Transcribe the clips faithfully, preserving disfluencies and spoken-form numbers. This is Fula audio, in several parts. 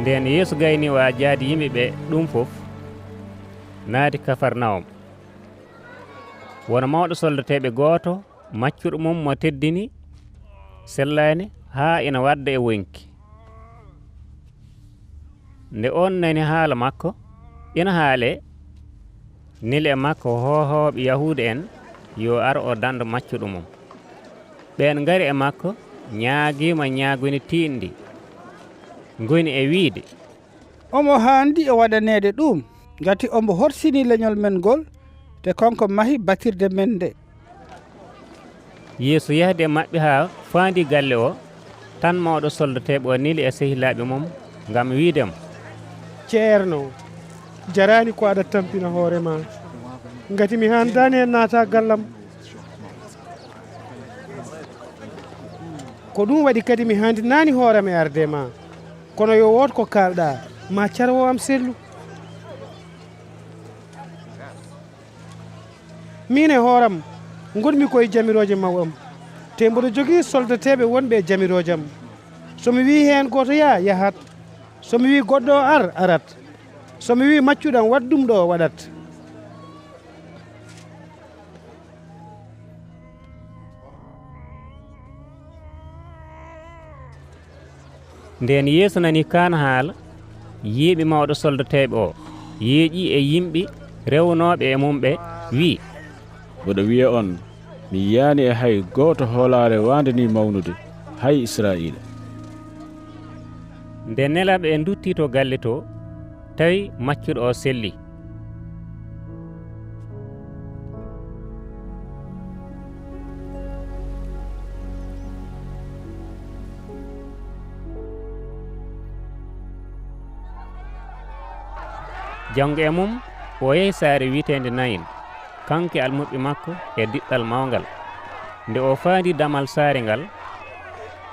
Ndeen Yeesu gayni o ajjaade yimɓe ɓe ɗum fof, naati Kafarnawum. Won mawɗo soldateeɓe gooto, maccuɗo mum mo teddini, sellaani haa ina wadda e woŋki. Nde oon nani haala makko ina haalee, neli e makko hoohooɓe Yahuuda en yo ar o dando maccuɗo mum. Ɓeen ngari e makko, ñaagii mo ñaaguni tiiɗndi, ngoni e wiyde: Omo haandi o waɗaneede ɗuum, ngati omo horsini leñol men ngol, te kanko mahi batirde men nde. Yeesu yahdi e maɓɓe haa faandi galle o, tan mawɗo soldateeɓe o neli e sehilaaɓe mum ngam wiyde mo: Ceerno, jaraani ko aɗa tampina hoore ma, ngati mi haandaani heen naata gallam. Ko ɗum waɗi kadi mi haandinaani hoore am e arde ma. Kono yo woot ko kaalɗa, ma carwo am sellu. Miin e hooram ngonmi ko e jamirooje maw am, te mboɗo jogii soldateeɓe wonɓe e jamirooje am. So mi wii heen gooto yaa, yahat. So mi wii goɗɗo o ar, arat. So mi wii maccuɗo am waɗ ɗum ɗo, waɗat. Ndeen Yeesu nani kaan haala, yeeɓi mawɗo soldateeɓe o, yeeƴi e yimɓe rewnooɓe e mum ɓe, wii: Mboɗo wiya on, mi yiyaani e hay gooto hoolaare waande nii mawnude, hay Israa'iila. Nde nelaaɓe ɓe nduttii to galle to, tawi maccuɗo o selli. Janngo e mum, o yehi saare wiyeteende Nayin, kanko e almuɓɓe makko e diɗɗal mawngal. Nde o faandi damal saare ngal,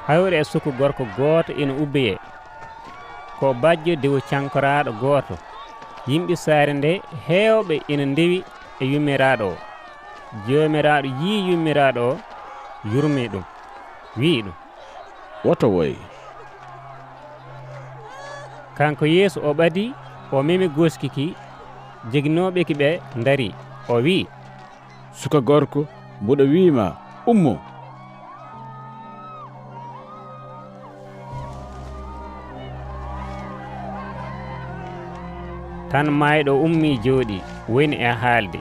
hawri e suka gorko gooto ina ubbeyee. Ko bajjo dewu cankoraaɗo gooto. Yimɓe saare nde heewɓe ina ndewi e yummiraaɗo o. Joomiraaɗo yii yummiraaɗo o, yurmii ɗum, wii ɗum: Woto woy. Kanko Yeesu o ɓadii, o memi gooski ki, joginooɓe ki ɓe ndarii, o wii: Suka gorko, mboɗo wii ma, ummo! Tan maayɗo ummii jooɗii, woni e haalde.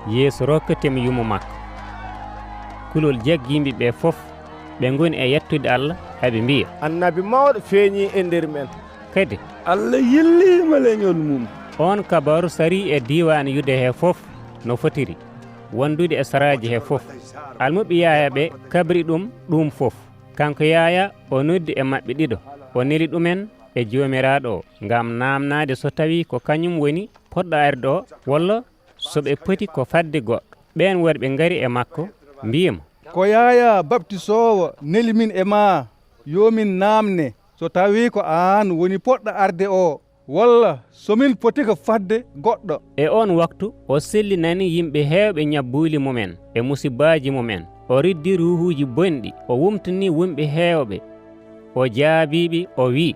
Yeesu rokkiti mo yumo makko. Kulol jaggi yimɓe ɓe fof, ɓe ngoni e yettude Allah, eɓe mbiya: Annabi mawɗo feeñii e nder men. Kadi Allah yilliima leñol mum. Oon kabaaru sarii e diiwaan Yude he fof no fotiri, wondude e saraaji he fof. Almuɓɓe Yahaya ɓe kabri ɗum, ɗum fof. Kanko Yahaya o noddi e maɓɓe ɗiɗo, o neli ɗumen e Joomiraaɗo o, ngam naamnaade so tawii ko kañum woni poɗɗo arde o, walla so ɓe poti ko fadde goɗɗo. Ɓeen worɓe ngari e makko, mbiyi mo: Ko Yahaya Baptisoowo neli min e maa, yo min naamne so tawii ko aan woni poɗɗo arde o, walla so min poti ko fadde goɗɗo. E oon waktu, o sellinani yimɓe heewɓe ñabbuuli mumen e musibaaji mumen. O riddi ruuhuuji bonɗi, o wumtini wumɓe heewɓe. O jaabii ɓe, o wii: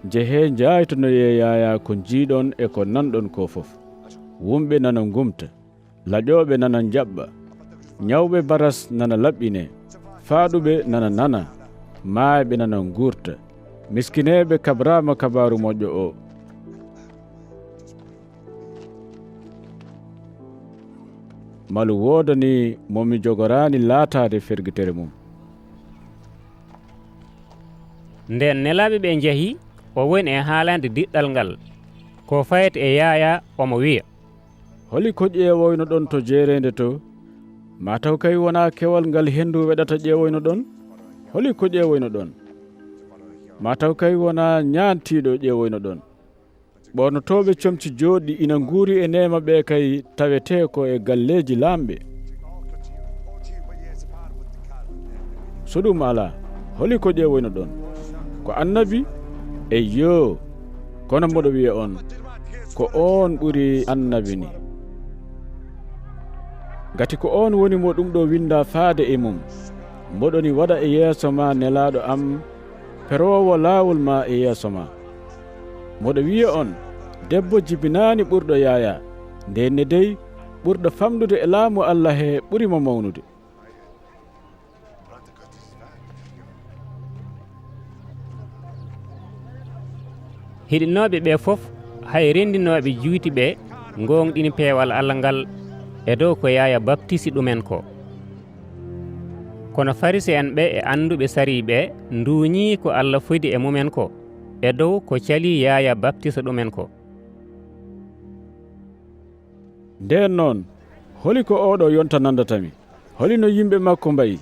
Njehee njaaytanoyee Yahaya ko njiiɗon e ko nanɗon ko fof. Wumɓe nana ngumta, laƴooɓe nana njaɓɓa, ñawɓe baras nana laɓɓinee, faaɗuɓe nana nana, maayɓe nana nguurta, miskineeɓe kabraama kabaaru moƴƴo o. Malu woodanii mo mi jogoraani laataade fergitere mum. Ndeen nelaaɓe ɓe njehi, o woni e haalande diɗɗal ngal, ko fayata e Yahaya, omo wiya: Holi ko ƴeewoynoɗon to jeereende to? Maa taw kay wonaa kewal ngal henndu weɗata ƴeewoynoɗon? Holi ko ƴeewoynoɗon? Maa taw kay wonaa ñaantiiɗo ƴeewoynoɗon? Ɓornotooɓe comci jooɗɗi ina nguuri e neema ɓe kay tawetee ko e galleeji laamɓe. So ɗum alaa, holi ko ƴeewoynoɗon? Ko annabi? Eyyo, kono mboɗo wiya on, ko oon ɓuri annabi ni. Ngati ko oon woni mo ɗum ɗo winndaa faade e mum: Mboɗo ni waɗa e yeeso ma nelaaɗo am, peroowo laawol ma e yeeso ma. Mboɗo wiya on, debbo jibinaani ɓurɗo Yaayaa. Ndeen ne dey, ɓurɗo famɗude e laamu Alla he ɓuri mo mawnude. Heɗinooɓe ɓe fof, hay renndinooɓe juuti ɓe, ngoongɗini peewal Alla ngal e dow ko Yaayaa baptisi ɗumen ko. Kono Farisi'en ɓe e annduɓe sariya ɓe nduuñii ko Alla fodi e mumen ko e dow ko calii Yaayaa baptisa ɗumen ko. Ndeen noon, holi ko ooɗo yonta nanndata mi? Holi no yimɓe makko mbayi?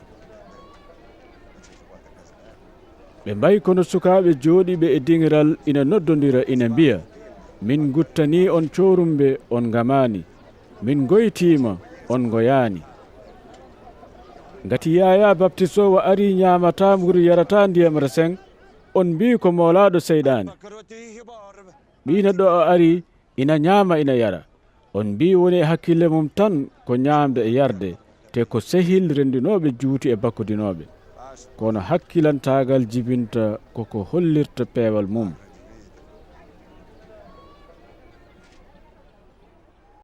Ɓe mbayi kono sukaaɓe jooɗiiɓe e diŋiral ina noddondira ina mbiya, min nguttanii on coorumɓe, on ngamaani. Min ngoytiima, on ngoyaani. Ngati Yaayaa baptisoowo arii ñaamataa mburu yarataa ndiyam reseŋ, on mbii ko moolaaɗo seyɗaane. Ɓii neɗɗo o arii, ina ñaama ina yara. On mbii woni e hakkille mum tan ko ñaamde e yarde, te ko sehil renndinooɓe juuti e bakkodinooɓe. Kono hakkilantaagal jibinta ko ko hollirta peewal mum.